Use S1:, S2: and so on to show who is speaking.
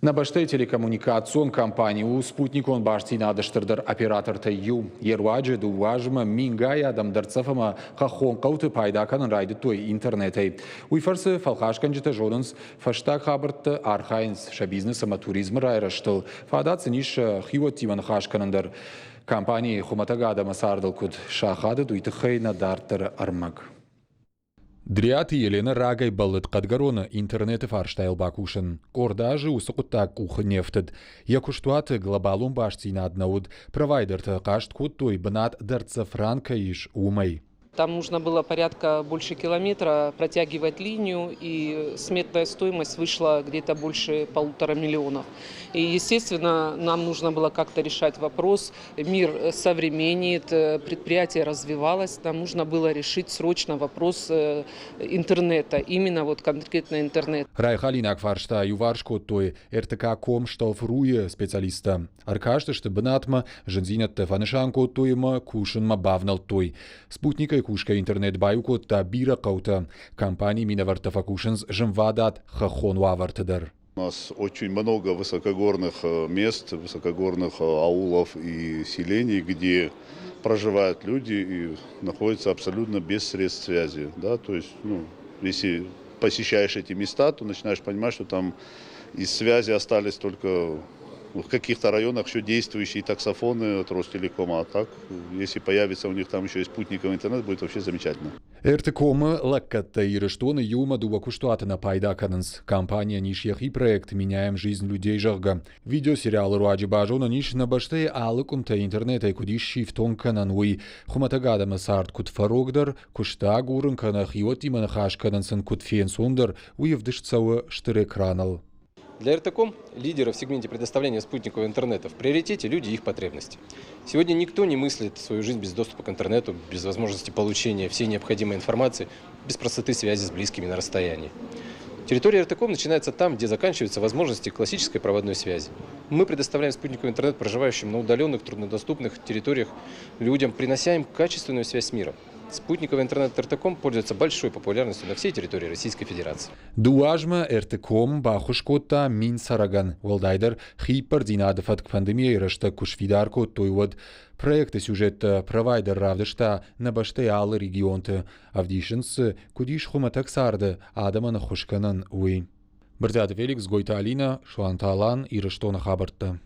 S1: Нӕ бӕстӕйы телекоммуникацион компани у спутникон бастдзинады стырдӕр оператортӕй иу. Йе руаджы дыууӕ азмӕ мингай адӕм дӕрддзӕф ӕмӕ хӕххон хъӕуты пайда кӕнын райдыдтой интернетӕй. Уый фӕрцы фӕлхасгӕнджытӕ зонынц фӕстаг хабӕрттӕ, архайынц сӕ бизнес ӕмӕ туризмы райрӕзтыл, фадат сын ис хиуӕттимӕ ныхас кӕнын дӕр. Компанийы хуымӕтӕг адӕмы цардыл куыд сахадыд, уый тыххӕй нӕ дарддӕры ӕрмӕг. Дриаты Еленӕ рагӕй бӕллыд Хъӕдгӕроны интернеты фарстайыл бакусын. Къорд азы уыцы хъуыддаг къухы не фтыд. Йӕ куыстуаты глобалон бастдзинад нӕ уыд, провайдертӕ хъаст кодтой, бынат дӕрддзӕф ран кӕй ис, уымӕй.
S2: Там нужно было порядка больше километра протягивать линию, и сметная стоимость вышла где-то больше 1,5 миллионов. И, естественно, нам нужно было как-то решать вопрос. Мир современнеет, предприятие развивалось, нам нужно было решить срочно вопрос интернета, именно вот конкретно интернет.
S1: Райхалинаг фарста иуварс кодтой РТК-ком Шталфруйы специалисттӕ. Ӕркастысты бынатмӕ, зындзинӕдтӕ фӕнысан кодтой ӕмӕ кусынмӕ бавнӕлдтой. Спутникӕй кусгӕ интернет баиу кодта бирӕ хъӕутӕ. Компанийы минӕвӕрттӕ фӕкусынц зынвадат хӕххон уавӕрты дӕр.
S3: У нас очень много высокогорных мест, высокогорных аулов и селений, где проживают люди и находятся абсолютно без средств связи. Да? То есть, ну, если посещаешь эти места, то начинаешь понимать, что там из связи остались только в каких-то районах еще действующие таксофоны от Ростелекома. А так, если появится у них там еще и спутниковый интернет, будет вообще замечательно.
S1: РТКОМ-ы лӕггӕдтӕ Ирыстоны иумӕ дыууӕ куыстуаты нӕ пайда кӕнынц. Компанийӕн ис йӕхи проект «Меняем жизнь людей», зӕгъгӕ. Видеосериалы руаджы базонӕн ис, нӕ бӕстӕйы алы къуымтӕ интернетӕй куыд ис сифтонг кӕнӕн, уый. Хуымӕтӕг адӕмы цард куыд фӕрогдӕр, куыст агурын кӕнӕ хиуӕттимӕ ныхас кӕнын сын куыд фенцондӕр, уый ӕвдыст цӕуы стыр экраныл.
S4: Для РТКОМ, лидера в сегменте предоставления спутникового интернета, в приоритете люди и их потребности. Сегодня никто не мыслит свою жизнь без доступа к интернету, без возможности получения всей необходимой информации, без простоты связи с близкими на расстоянии. Территория РТКОМ начинается там, где заканчиваются возможности классической проводной связи. Мы предоставляем спутниковый интернет проживающим на удаленных, труднодоступных территориях людям, принося им качественную связь с миром. Спутниковый интернет РТКОМ пользуется большой популярностью на всей территории Российской Федерации.
S1: Дыууӕ азмӕ РТКОМ баххуыс кодта 1000 цӕрӕгӕн, уӕлдайдӕр хииппӕрддзинады фӕтк пандемийӕйы рӕстӕг куы сфидар кодтой, уӕд. Проекты сюжеттӕ провайдер равдыста нӕ бӕстӕйы алы регионты. Ӕвдисынц дзы, куыд ис хуымӕтӕг царды адӕмӕн ӕххуыс кӕнӕн, уый. Брытъиаты Феликс, Гойты Алинӕ, Суанты Алан, Ирыстоны хабӕрттӕ.